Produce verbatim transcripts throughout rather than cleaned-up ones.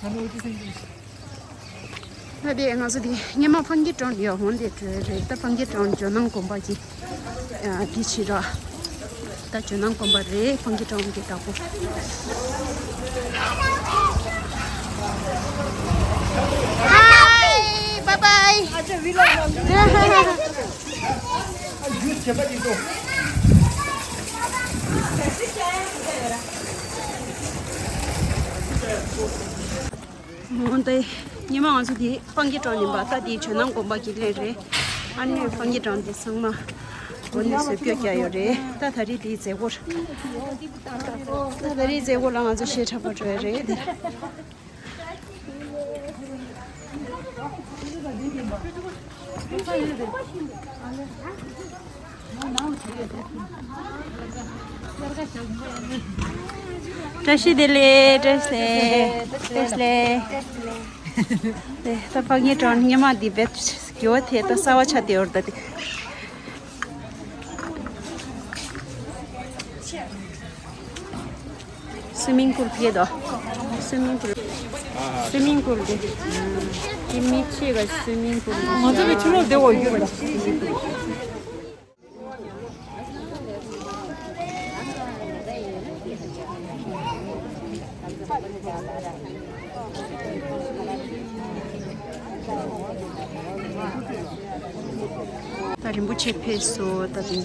ད་དེ་ང་ཚོ་དེ་སྔོན་མ་ཕང་ཁེ་ཀྲོང་ཡོད་འོང་དེ་གྲོས་རེད། ད་ཕང་ཁེ་ཀྲོང་ཇོ་ནང་དགོན་པ་གི་དེ་ཕྱི་ར། ད་ཇོ་ནང་དགོན་པ་རེད། ཕང་ཁེ་ཀྲོང་གི་བདག་པོ། Hi, bye bye. འོ་ད་ཉི་མ་ང་ཚོ་དེ་ཕང་ཁེ་ཀྲོང་ཡིན་པ། ད་དེ་ཇོ་ནང་དགོན་པ་གི་ལན་རེད། ཨ་ནི་ཕང་ཁེ་ཀྲོང་དེ་ཚང་མ་འོ་ནི་བཟོ་བཀོད་རྒྱག་ཡོད་རེད། ད་ད་རེས་དེའི་མཛད་སྒོར། ད་ད་རེས་མཛད་སྒོ་ལ་ང་ཚོ་ཞལ་གྲངས་པ་འགྲོ་ཡ་རེད་དེ། བཀྲ་ཤིས་བདེ་ལེགས། བཀྲ་ཤིས་བདེ་ལེགས། བཀྲ་ཤིས་བདེ་ལེགས། དེ་ད་ཕ་ངའི་གྲོང་སྙེ་མ་འདི་བེད་གྱོ་དེ་ད་གསར་བ་ཆགས་བསྡད་ཡོད་རེད་ད་དེ། སུའི་མིང་པུལ་ཕེ་དོ། སུའི་མིང་པུལ། སུའི་མིང་པུལ་དེ། དེ་མི་ཆེ་ག་སུའི་མིང་པུལ། ང་ཚོ་བའི་ཆུ་ལོག་བདེ་བ་ཡོད་རེད། ད་རིན་པོ་ཆེ་ཕེབས་སོང་ད་དེ།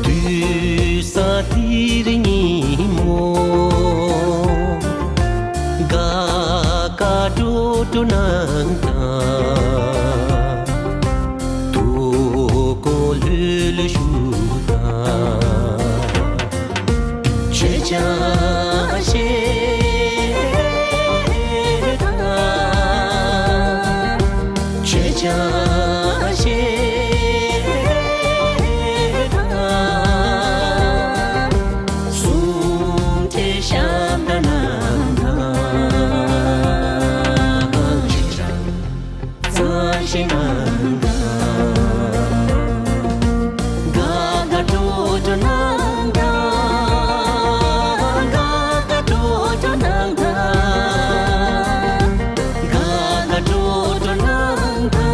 དུས་ས་འདིར་ཉིན་མོ། དགའ་དགའ་སྤྲོ་སྤྲོ་གནང་དང་། དུ་གོ་ལྷོད་ལྷོད་བཞུགས་དང་། མཆོད་ཆང་བཞེས་དང་། མཆོད་ཆང་བཞེས་དང་། གསུང་ཆོས་ཞབས་བརྡ་གནང་དང་། མཆོད་ཆང་བཞེས་གནང་དང་། དགའ་དགའ་སྤྲོ་སྤྲོ་གནང་དང་། དགའ་དགའ་སྤྲོ་སྤྲོ་གནང་དང་། དགའ་དགའ་སྤྲོ་སྤྲོ་གནང་དང་།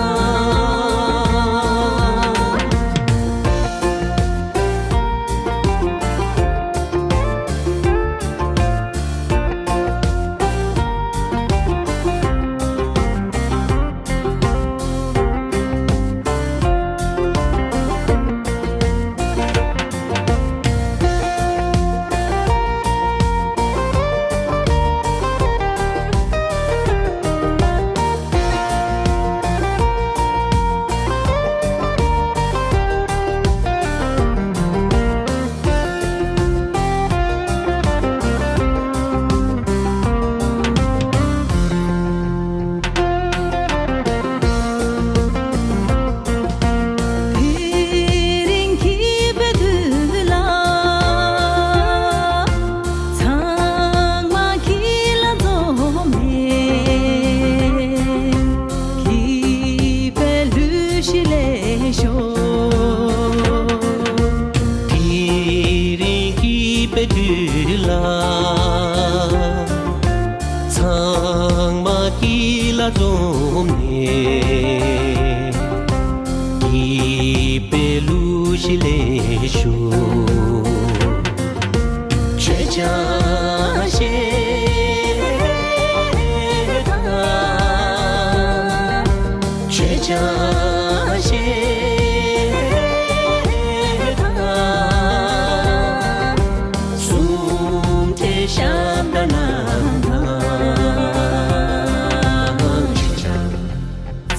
འཛོམས་ནས། སྐྱིད་པའི་གླུ་གཞས་ལེན་ཞུ། མཆོད་ཆང་བཞེས་དང་། མཆོད་ཆང་བཞེས་དང་། གསུམ་དེ་ཤམ་ད་ན་དང་། མཆོད་ཆང་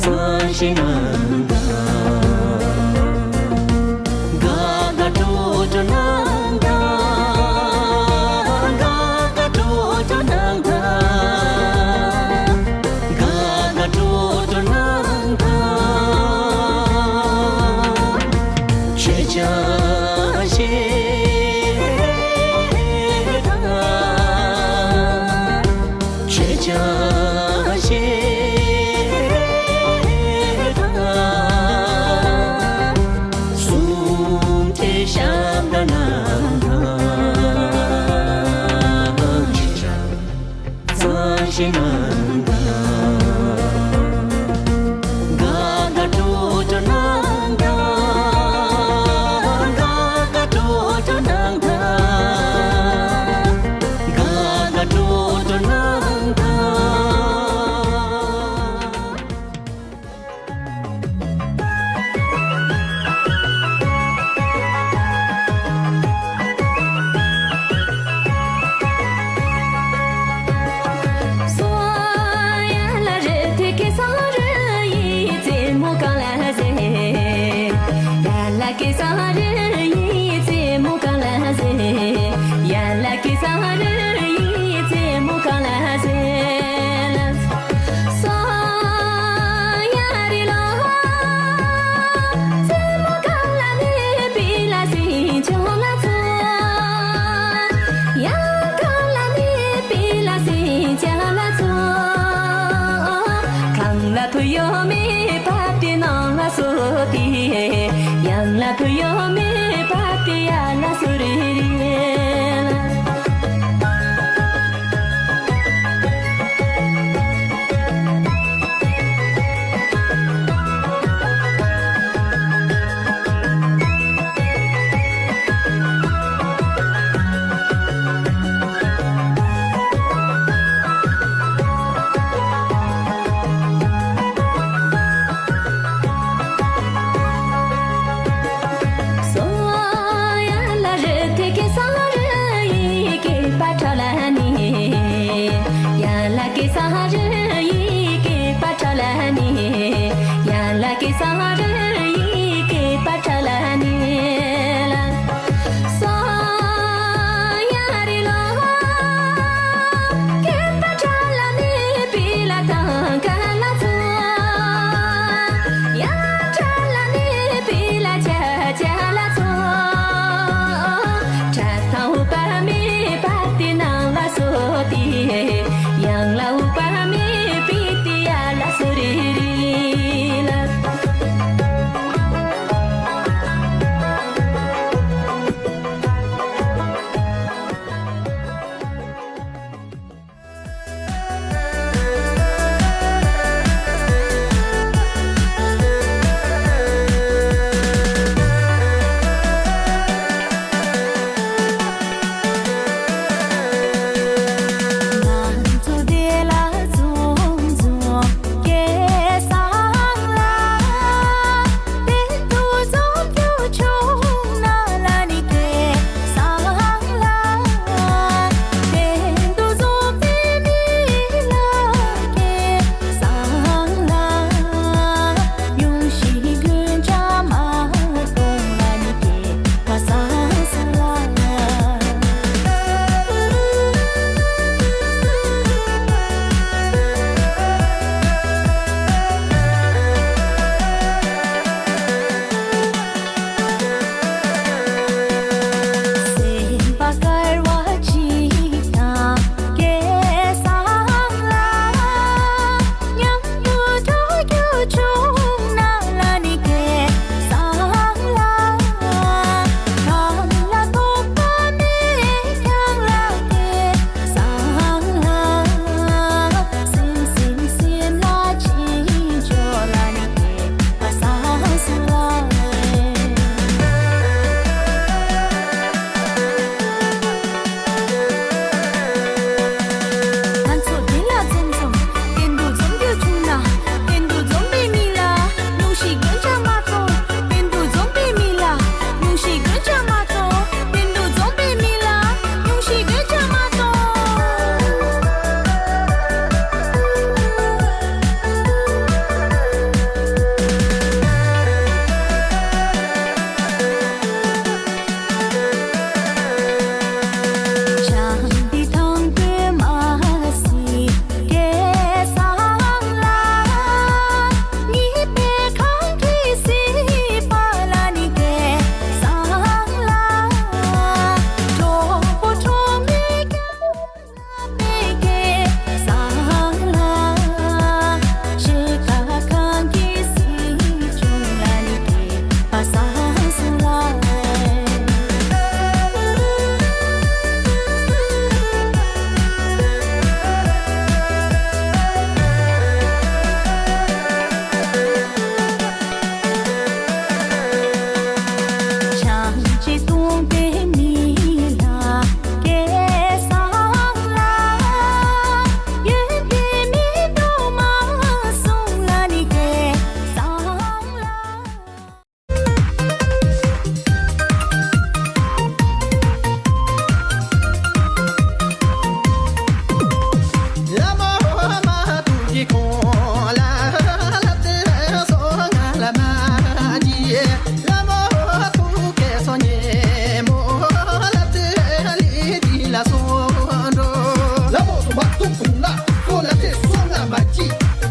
བཞེས་ན་དང་། ག་ག་ཏོ་ཏོ་ན་དང་། ག་ག་ཏོ་ཏོ་ན་དང་། ག་ག་ཏོ་ཏོ་ན་དང་། མཆོད་ཆང་བཞེས་དང་། མཆོད་ཆང་བཞེས་དང་། གསུམ་དེ་ཤམ་ད་ན་དང་། མཆོད་ཆང་བཞེས་ན་དང་། ག་ག་ཏོ་ཏོ་ན་དང་། ག་ག་ཏོ་ཏོ་ན་དང་། ག་ག་ཏོ་ཏོ་ན་དང་།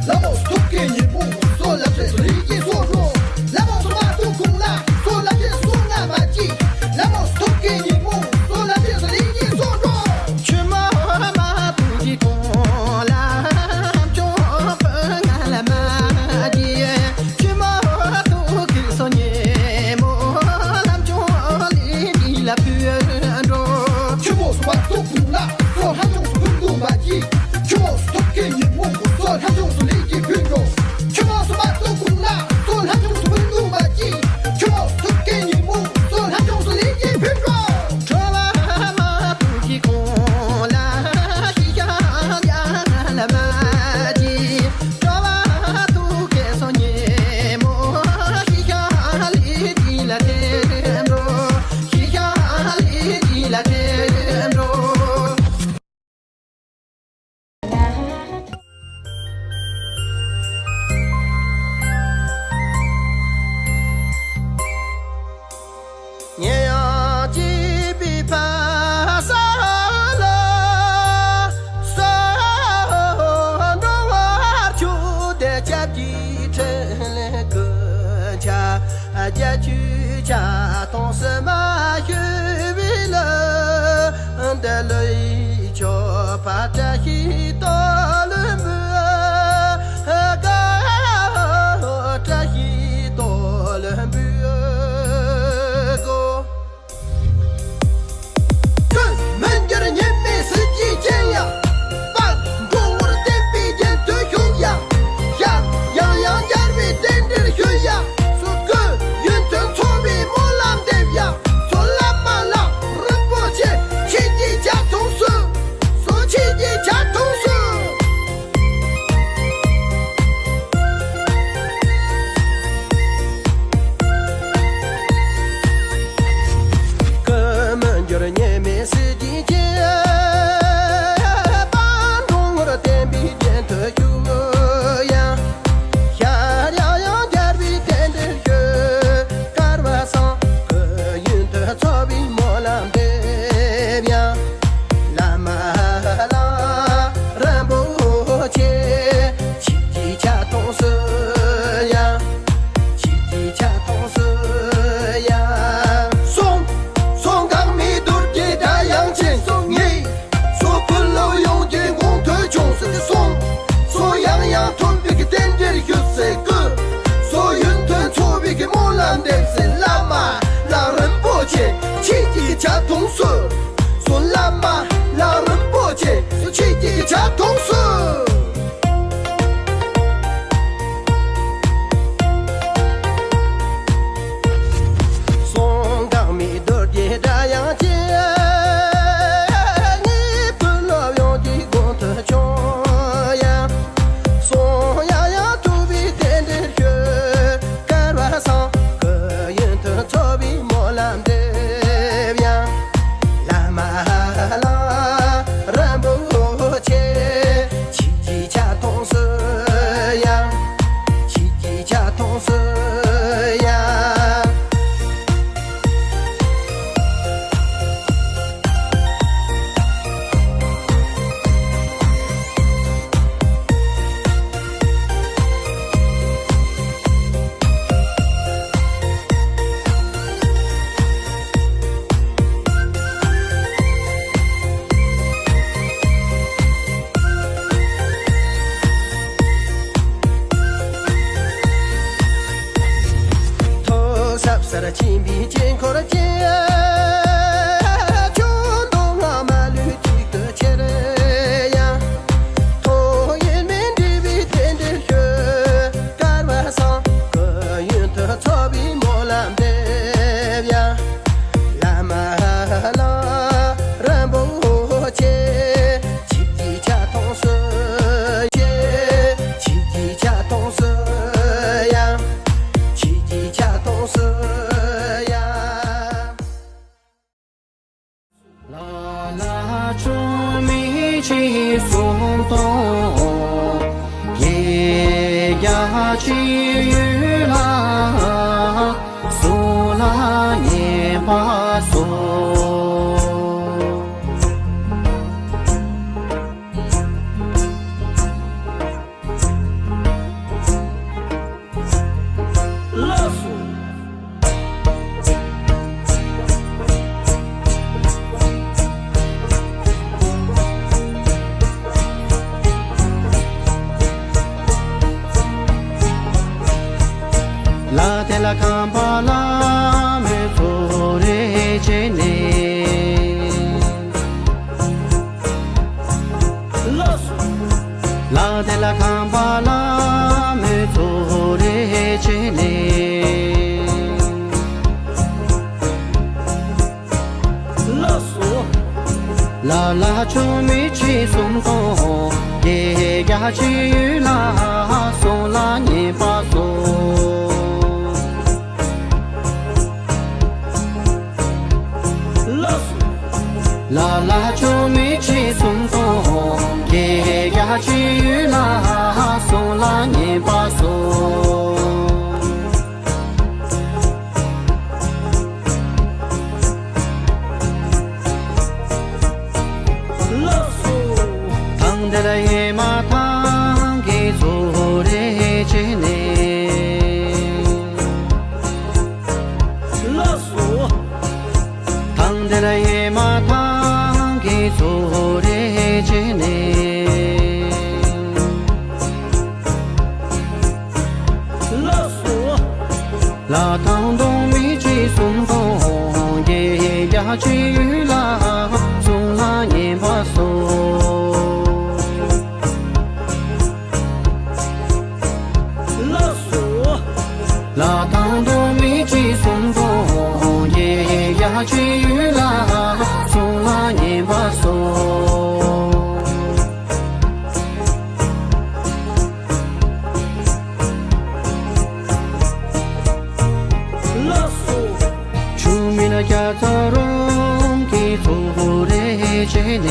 ལྷ་མོ་སྟོབས་ཀྱི་ཉིན་མོ་སོ་ལ་ཕྱེ་སོ་ལི་ཀྱི་སོ་རོ། ལྷ་མོ་སོ་མ་ཏོ་ཁུང་ལ་སོ་ལ་ཕྱེ་སོ་ང་མ་ཅི། ལྷ་མོ་སྟོབས་ཀྱི་ཉིན་མོ་སོ་ལ་ཕྱེ་སོ་ལི་ཀྱི་སོ་རོ། ཆུ་མོ་མ་ཏོ་གི་ཁོང་ལ་ཅོ་པ་ང་ལ་མ་ཅི། ཆུ་མོ་ཏོ་གི་སོ་ཉེ་མོ་ལམ་ཅོ་ལི་ཀྱི་ལ་ཕུ་འགྲོ། ཆུ་མོ་སོ་མ་ཏོ་ཁུང་ལ་སོ་ལྷ་ཅོ་སོ་ཕུ་འགྲོ་མ་ཅི། ཁྱོད་སྟོབས་ཀྱི་ཉིན་མོ་སོ་ལྷ་ཅོག་སོ་ལེགས་ཀྱི་ཕུལ་འགྲོ། ཁྱོད་སོ་མ་སོ་ཀུན་ལ་སོ་ལྷ་ཅོག་སོ་ཕུལ་འདུག་མ་ཅི། ཁྱོད་སྟོབས་ཀྱི་ཉིན་མོ་སོ་ལྷ་ཅོག་སོ་ལེགས་ཀྱི་ཕུལ་འགྲོ། ཁྲོ་བ་མ་ཐུག་གི་ཁོང་ལ་ཤི་ཤ་ཡ་ལ་མ་ཅི། ཁྲོ་བ་ཐུག་གི་སོ་ཉེ་མོ་ཤི་ཤ་ལི་ཅི་ལ་ཐེམ་འགྲོ། ཤི་ཤ་ལི་ཅི་ལ་ཐེམ་འགྲོ། ཉེ་ཡང་སྐྱིད་པའི་ཕ་ས་ལ། སོ་འགྲོ་བར་ཆུ་དེ་ཆབ་ཀྱི་ཁྲིད་ལེན་ཀུན་ཆ། རྒྱ་ཆུ་ཆ་ཐོང་སི་མ་ཞུ་བི་ལ། འདི་ལོའི་ཆོ་ཕ་བཀྲ་ཤིས་དོ་ལུ་འབུ། ག་བཀྲ་ཤིས་དོ་ལུ་འབུ་གོ། ཀུན་མི་འགྱུར་ཉི་མའི་གཟི་བརྗིད་ཅན་ཡ། དཔལ་འབྲུག་ངོར་བརྟན་པའི་རྒྱན་དུ་བཞུགས་ཡ། ཞལ་ཡང་ཡང་རྒྱལ་བའི་རྟེན་འབྲེལ་ཞུ་ཡ། སོ་ཀུན་ཡུན་དུ་འཚོ་བའི་སྨོན་ལམ་འདེབས་ཡ། སོ་བླ་མ་ལགས་རིན་པོ་ཆེ་ཁྱེད་ཀྱི་ཕྱག་མཐོང་སོ། སོ་ཁྱེད་ཀྱི་ཕྱག་མཐོང་སོ། ཀུན་མི་འགྱུར་ཉི་མའི་གཟི་བརྗིད་ཅན། དཔལ་འབྲུག་ངོར་བརྟན་པའི་རྒྱན་དུ་བཞུགས་ཡ། ཤར་ཡང་ཡང་རྒྱལ་བའི་རྟེན་འབྲེལ་ཞུ། སྐལ་བ་བཟང་ཀུན་ཡུན་དུ་འཚོ་བའི་སྨོན་ལམ་འདེབས་ཡ། བླ་མ་ལགས་རིན་པོ་ཆེ། ཁྱེད་ཀྱི་ཕྱག་མཐོང་སོ་ཡ། ཁྱེད་ཀྱི་ཕྱག་མཐོང་སོ་ཡ། སོང་། སོང་། གང་མི་རྡོ་རྗེ་སྒྲ་དབྱངས་ཅན་སོང་ངེ། སོ་ཀུན་སློབ་ཡོངས་ཀྱི་དགོངས་དོན་བྱུང་ཟེར་སོང་། སོ་ཡང་ཡང་ཐོབ་པའི་གི་རྟེན་འབྲེལ་ཞུ་ཟེར་ཀུན། སོ་ཡུན་དུ་འཚོ་བའི་གི་སྨོན་ལམ་འདེབས་ཟེར། བླ་མ་ལགས་རིན་པོ་ཆེ་ཁྱེད་ཀྱི་ཕྱག་མཐོང་སོ། སོ་བླ་མ་ལགས་རིན་པོ་ཆེ་སོ་ཁྱེད་ཀྱི་ཕྱག་མཐོང་སོ། སོང་། གང་མི་རྡོ་རྗེ་སྒྲ་དབྱངས་ཅན། ཉིད་ཀུན་སློབ་ཡོངས་ཀྱི་དགོངས་དོན་བྱུང་ཡ། སོང་། ཡང་ཡང་ཐུབ་པའི་རྟེན་འབྲེལ་ཞུ། སྐལ་བ་བཟང་ཀུན་ཡུན་དུ་འཚོ་བའི་སྨོན་ལམ་འདེབས་ཡ། བླ་མ་ལགས་རིན་པོ་ཆེ། ཁྱེད་ཀྱི་ཕྱག་མཐོང་སོ་ཡ། ཁྱེད་ཀྱི་ཕྱག་མཐོང་སོ་ཡ། ཐོག་ཟབ་སར་ཕྱིན་པའི་དཀྱིལ་འཁོར་ཅན། ཆུ་མདོ་སྔ་མ་ལུས་གཅིག་ཏུ་ཁྱེར་ཡང་། ཐོག་ཡེ་མེད་འབྲས་བུའི་རྟེན་འབྲེལ་ཞུ། སྐལ་བ་བཟང་ཀུན་ཡུན་དུ་འཚོ་བའི་སྨོན་ལམ་འདེབས་ཡ། བླ་མ་ལགས་རིན་པོ་ཆེ། ཁྱེད་ཀྱི་ཕྱག་མཐོང་སོ་ཡ། ཁྱེད་ཀྱི་ཕྱག་མཐོང་སོ་ཡ། ཁྱེད་ཀྱི་ཕྱག་མཐོང་སོ་ཡ། ལ་ལ་ཆུ་མིག་ཅིག་གསུང་དང་། རྒྱལ་རྒྱ་ཅིག་ཡུལ་ལ་གསུང་ལ་ཉན་པ་སོགས། ལ་དེ་ལ་ཁང་པ་ལ་མེ་ཚོ་རེ་བྱས་ནས། ལགས་སོ། ལ་དེ་ལ་ཁང་པ་ལ་མེ་ཚོ་རེ་བྱས་ནས། ལགས་སོ། ལ་ལ་ཆུ་མིག་ཆེ་གསུམ་དང་། བརྒྱད་བརྒྱ་ཅིག་ཡོད་ལ་གསུང་ལ་ཉན་པ་སོ། ལགས་སོ། ལ་ལ་ཆུ་མིག་ཆེ་གསུམ་དང་། བརྒྱད་བརྒྱ་ཅིག་ཡོད་ལ་གསུང་ལ་ཉན་པ་སོ། ལགས་སོ། ཐང་འདིར་ཧེ་མ་ཐང་གི་ཚོ་རེ་བྱས་ནས། ལགས་སོ། ཐང་འདིར་ཧེ་མ་ཐང་གི་ཚོ་རེ་བྱས་ནས། ལགས་སོ། ལ་ཐང་དུང་མིག་ཆེ་གསུམ་དང་། བརྒྱད་བརྒྱ་ཅིག་ཡོད་ལ་གསུང་ལ་ཉན་པ་སོ། ལགས་སོ། ལ་ཐང་དུང་མིག་ཆེ་གསུམ་དང་། བརྒྱད་བརྒྱ་ཅིག་ཡོད་ལ་གསུང་ལ་ཉན་པ་སོ། ལགས་སོ། ཆུ་མིག་ལ་རྒྱ་ཚ་རོང་གི་ཚོ་རེ་བྱས་ནས།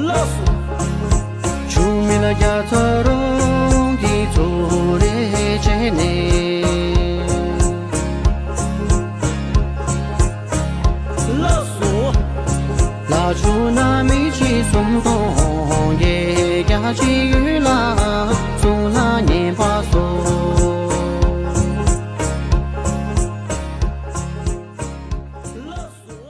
ལགས་སོ། ཆུ་མིག་ལ་རྒྱ་ཚ་རོང་གི་ཚོ་རེ་བྱས་ནས། ལགས་སོ། ལ་ཆུ་ན་མིག་ཆེ་གསུམ་དང་། བརྒྱད་བརྒྱ་ཅིག་ཡོད་ལ་གསུང་ལ་ཉན་པ་སོ། ལགས་སོ།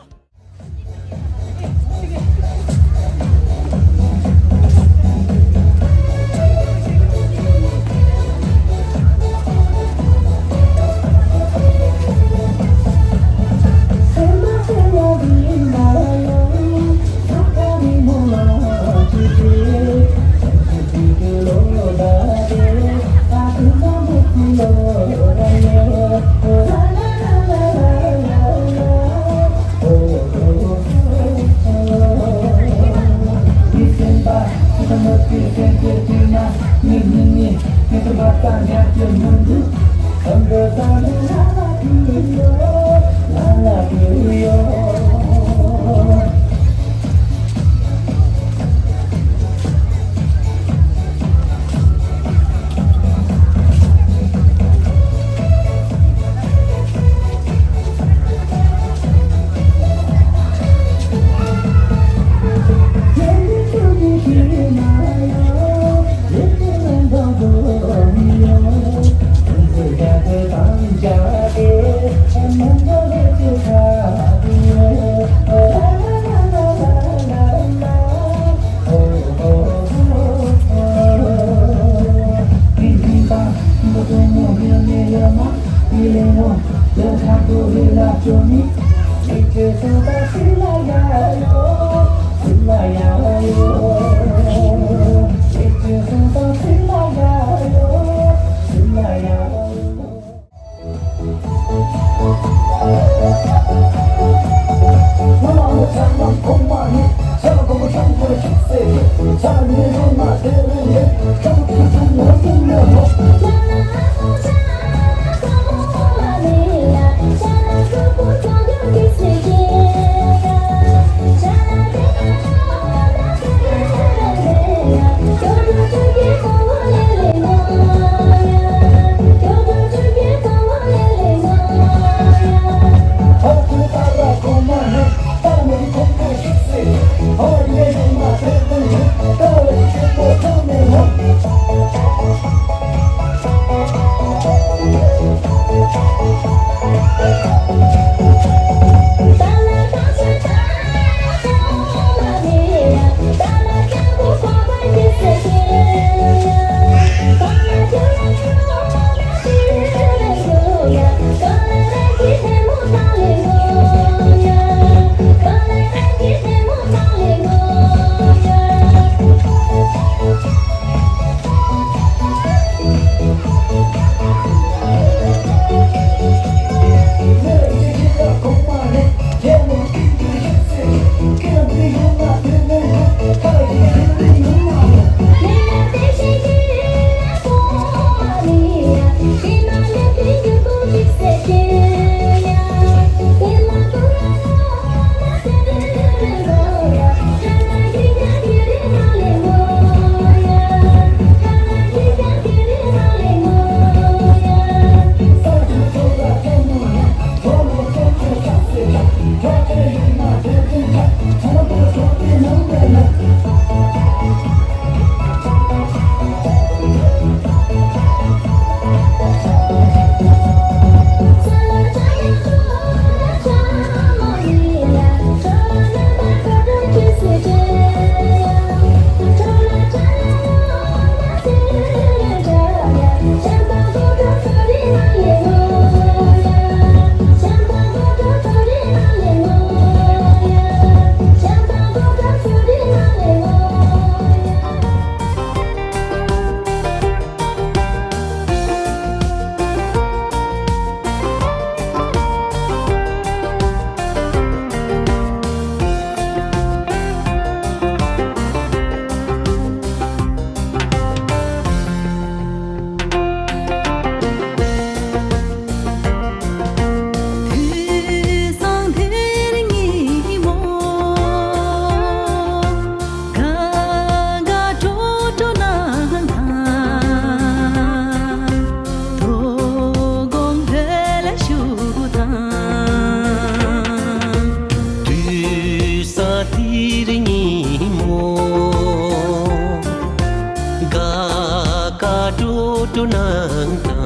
སྤྲོ་སྣང་དང་།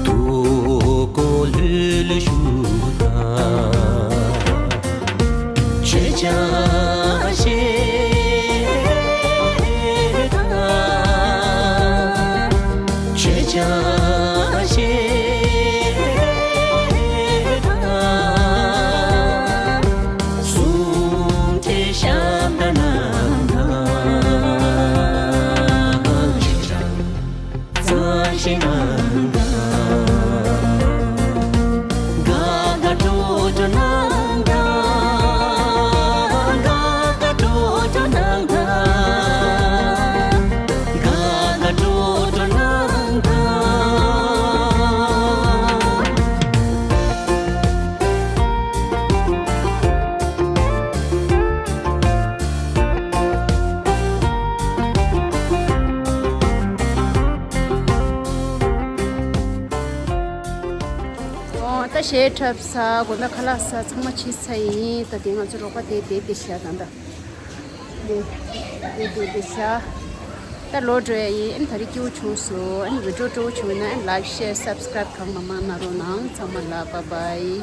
དུ་ཀོ་ལྷོད་ལྷོད་ཞུ་དང་། མཆོད་ཆང་བཞེས་དང་། མཆོད་ཆང་བཞེས་དང་། གསུང་ཆོས་ཞབས་བརྡ་གནང་དང་། བརྩམས་ཆོས་གནང་དང་། དགའ་དགའ་སྤྲོ་སྤྲོ་གནང་དང་། དགའ་དགའ་སྤྲོ་སྤྲོ་གནང་དང་། དགའ་དགའ་སྤྲོ་སྤྲོ་གནང་དང་། འོ། ད་གཞས་འཁྲབ་ས། དགོན་པ་ཁ་ལག་ས་ཚང་མ་ཕྱིས་ཚར་ཡིན། ད་དེ་ང་ཚོ་རོགས་པ་དེ་དེ་དེ་ཤ་དང་ད། དེ་དེ་དེ་དེ་ཤ། ད་ལོག་འགྲོ་ཡ་ཡིན། ཨ་ནི་ད་རེས་སྐྱིད་པོ་བྱུང་སོང་། ཨ་ནི་བི་ཌི་ཡོ་སྤྲོ་བོ་བྱུང་ན་ཨ་ནི་ལའིཀ་ཤེར་སབ་སི་ཀ་རའིབ་གང་མང་མང་གནང་རོགས་གནང་། ཚང་མ་ལ་བཱའི་བཱའི།